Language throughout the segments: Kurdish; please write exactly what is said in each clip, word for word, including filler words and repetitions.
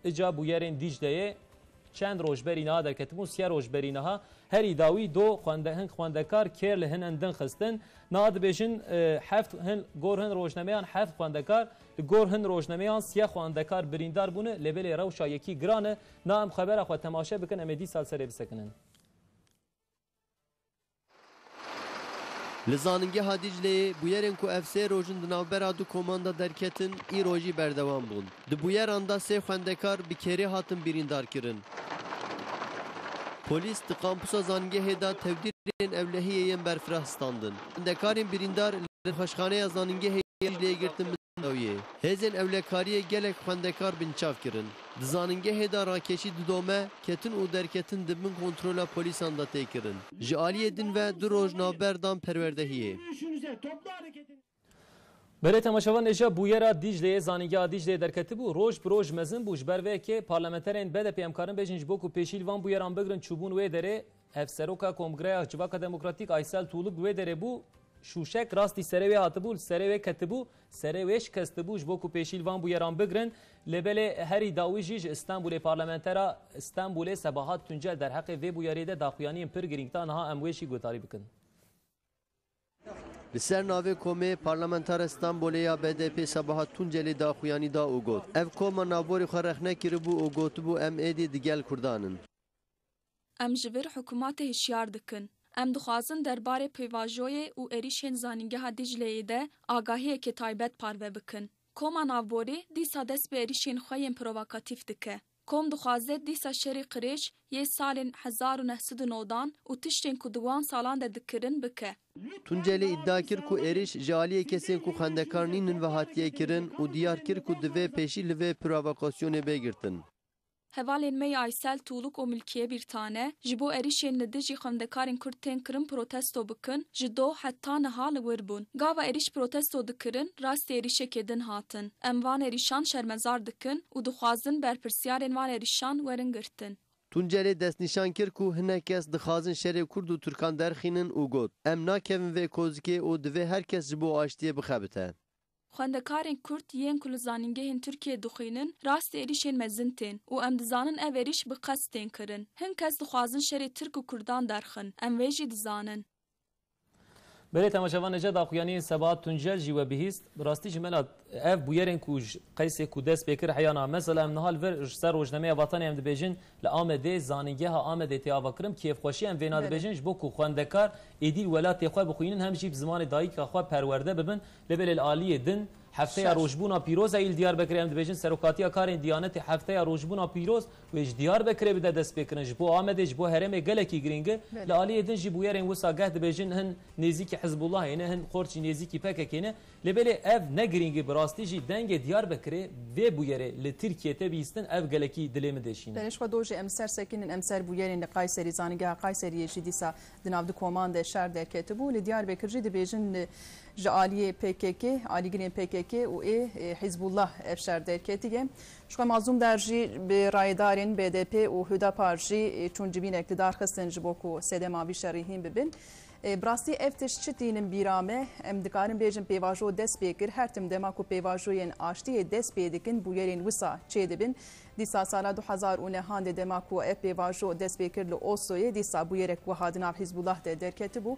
Îca bûyerên Dîcleyê çend roj berî niha derketibûn, siyê roj berî niha herî dawî do xwende-, hin xwendekar kêr li hin din xistin. Niha dibêjin, e, heft hin, gor hin rojnameyan heft xwendekar, li gor hin rojnameyan siyê xwendekar birîndar bûne, lê belê rewşa yekî giran e. Na em xebera xwe temaşe bikin, em ê dîsa li serê bisekinin. Li Zanîngeha Dîcleyê bûyerên ku ev sê roj in di navbera du koman de derketin, îro jî berdewam bûn. Di bûyeran de sê xwendekar bi kêrê hatin birîndar kirin. Polîs di kampusa zanîngehê de tewdîrên ewlehiyê yên berfireh standin. Xwendekarên birîndar li nexweşxaneya zanîngehê yên Dîcleyê girtin bin dawiyê. Hêzên ewlekariyê gelek xwendekar binçav kirin. Di zanîngehê de rakeşî didome, ketin û derketin di bin kontrola polîsan de tê kirin. Ji aliyê din ve du roj navber dan perwerdehiyê. Belê temaşevan, êşa bûyera Dîcleyê, zanîngeha Dîcleyê derketibû, roj bi roj mezin bû. Ji ber vê yekê parlamenterên B D P, em karin bêjin, ji bo ku pêşî li van bûyeran bigrin, çûbûn wê derê. Hevseroka Kongreya Civaka Demokratîk Aysel Tuğluk wê derê bû, şûşek rastî serê wê hatibû, li serê wê ketibû, serê wê şikestibû ji bo ku pêşî li van bûyeran bigrin. Lê belê herî dawî jî ji Stenbolê parlamentera Stenbolê Sebahat Tuncel derheqê vê bûyerê de daxuyaniyên pir girîng da, niha em wê jî guhdarî bikin. Li ser navê komê parlamentara Stenbolê ya B D P Sebahat Tuncelê daxuyanî da û got, ev koma navborê xwe rexne kiribû û gotibû, em êdî digel Kurdan in. Em ji vir hikûmetê hişyar dikin. Em dixwazin derbarê pêvajoyê û êrîşên Zanîngeha Dîcleyê de agahiyeke taybet parve bikin. Koma navborî dîsa dest bi êrîşên xwe yên provokatîf dike. Kom dixwaze dîsa şerê qirêj yê salên hezar û neh sed û newdan û tiştên ku di wan salan de dikirin bike. Tuncelê îdia kir ku êrîş ji aliyê kesên ku xwendekar nînin ve hatiye kirin û diyar kir ku divê pêşî li vê provokasyonê bê girtin. Hevalên me yê Aysel Tuğluk û Mülkiye Birtane ji bo êrîşên li dijî xwendekarên Kurd tên kirin protesto bikin, ji doh heta niha li wir bûn. Gava êrîş protesto dikirin, rastî êrîşekê din hatin. Em van êrîşan şermezar dikin û dixwazin berpirsiyarên van êrîşan werin girtin. Tuncelê destnîşan kir ku hinek kes dixwazin şerê Kurd û Tirkan derxînin û got, em nakevin vê kozikê û divê her kes ji bo aştiyê bixebite. Xwendekarên Kurd yên ku li zanîngehên Tirkiyê dixwînin, rastî êrîşên mezin tên û em dizanin ev êrîş bi qest tên kirin. Hin kes dixwazin şerê Tirk û Kurdan derxin. Em vê jî dizanin. Belê temaşevan, êşa daxuyaniyên Sebahat Tuncel jî we bihîst. Bi rastî jî mela ev bûyerên ku ji qeysê ku dest pê kir heya niha. Mesela em niha li vir ji ser rojnameya Vatanê em dibêjin, li Amedê, zanîngeha Amedê tê avakirin, bi kêfxweşî em vêna Belê. dibêjin, ji bo ku xwendekar êdî li welatê xwe bixwînin, hem jî bi zimanê dayika xwe perwerde bibin. Lê belê li aliyê din, hefteya Şer. rojbûna pîroz e, î li Diyarbekirê em dibêjin, serokatiya karên Diyanetê hefteya rojbûna pîroz wê ji Diyarbekirê bide destpêkirin. Ji bo Amedê, ji bo herêmê gelekî girîng e. Belê. Li aliyê din jî bûyerên wisa geh dibêjin, hin nêzîkî Hizbullahê ne, hin xort jî nêzîkî P K K ne. Lê belê ev ne girîng e, bi rastî jî dengê Diyarbekirê vê bûyerê li Tirkiyê tê bihîstin, ev gelekî dilê min dêşîne. Belê, ji xwe do jî em ser sekinin, em ser bûyerên li Kayserî, zanîngeha Kayseriyê jî dîsa di nav du koman de şer derketibû. Li Diyarbekir jî dibêjin, li, ji aliyê P K K, alîgirên P K K û ê, ê, Hizbullah ev şer derketiye. Ji xwe Mazlûm Dar jî bi rayedarên B D P û Hüdapar jî, ê, çûn civînek li dar xistin ji bo ku sedema vî şerî hîn bibin. Ê, bi rastî ev tişt çi tînin bîra me? Em dikarin bêjin pêvajo dest pê kir. Her tim dema ku pêvajoyên aştiyê dest pê dikin, bûyerên wisa çêdibin. Dîsa sala du hezar û nehan de dema ku ev pêvajo dest pê kir li Osloyê, dîsa bûyerek wiha di nav Hizbullah de derketibû.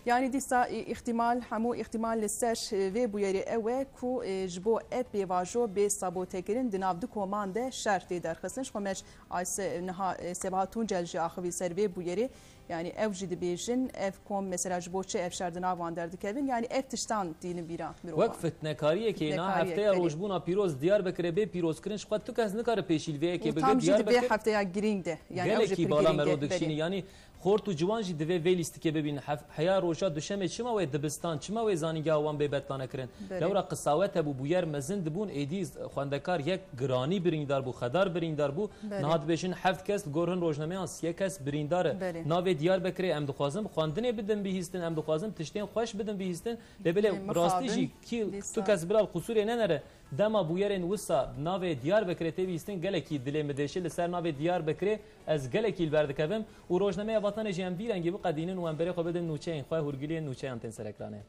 Yanî dîsa î-, îxtîmal, hemû îxtîmal li ser, e, vê bûyerê ew e ku, e, ji bo ev pêvajo bê sabotekirin di nav du koman de şer tê derxistin. Ji xwe me ji Ayse, niha, e, Sebahat Tuncel jî axivî ser vê bûyerê. Yanî ew jî dibêjin, ev kom mesela ji bo çi ev şer di nav wan derdikevin? Yanî ev tiştan tînin bîra mirovan. Wek fitnekariyekê, na Fitnekariyek, hefteya belê. rojbûna pîroz Diyarbekirê bê pîrozkirin, ji xwe tu kes nikare pêşî li vê yekê Û bibe. tam jî di vê Diyarbekir hefteya girîng de. Yanî ew jî gelekî pir bala girîng e, mero belê. dikişîne. Yanî xort û ciwan jî divê vê lîstikê bibînin. Hef-, heya roja duşemê çima wê dibistan, çima wê zanîngeha wan bê betlanekirin? Belê. Lewra qisawet hebû, bûyer mezin dibûn, êdî xwendekar yek giranî birîndar bû, xedar birîndar bû. Belê. Niha dibêjin heft kes li gor hin rojnameyan, siyê kes birîndar e. Belê. Navê Diyarbekirê em dixwazin bi xwendinê bidin bihîstin, em dixwazin tiştên xweş bidin bihîstin. Lê belê Ê, rastî mixabin, jî kî dîsa. tu kes bila qusûrê nenere. Dema bûyerên wisa navê Diyarbekirê tê bihîstin gelekî dilê min dêşe. Li ser navê Diyarbekirê ez gelekî li ber dikevim û rojnameya Vatanê jî em vî rengî biqedînin û em berê xwe bidin nûçeyên xwe, hûrgiliyên nûçeyan tên ser ekranê.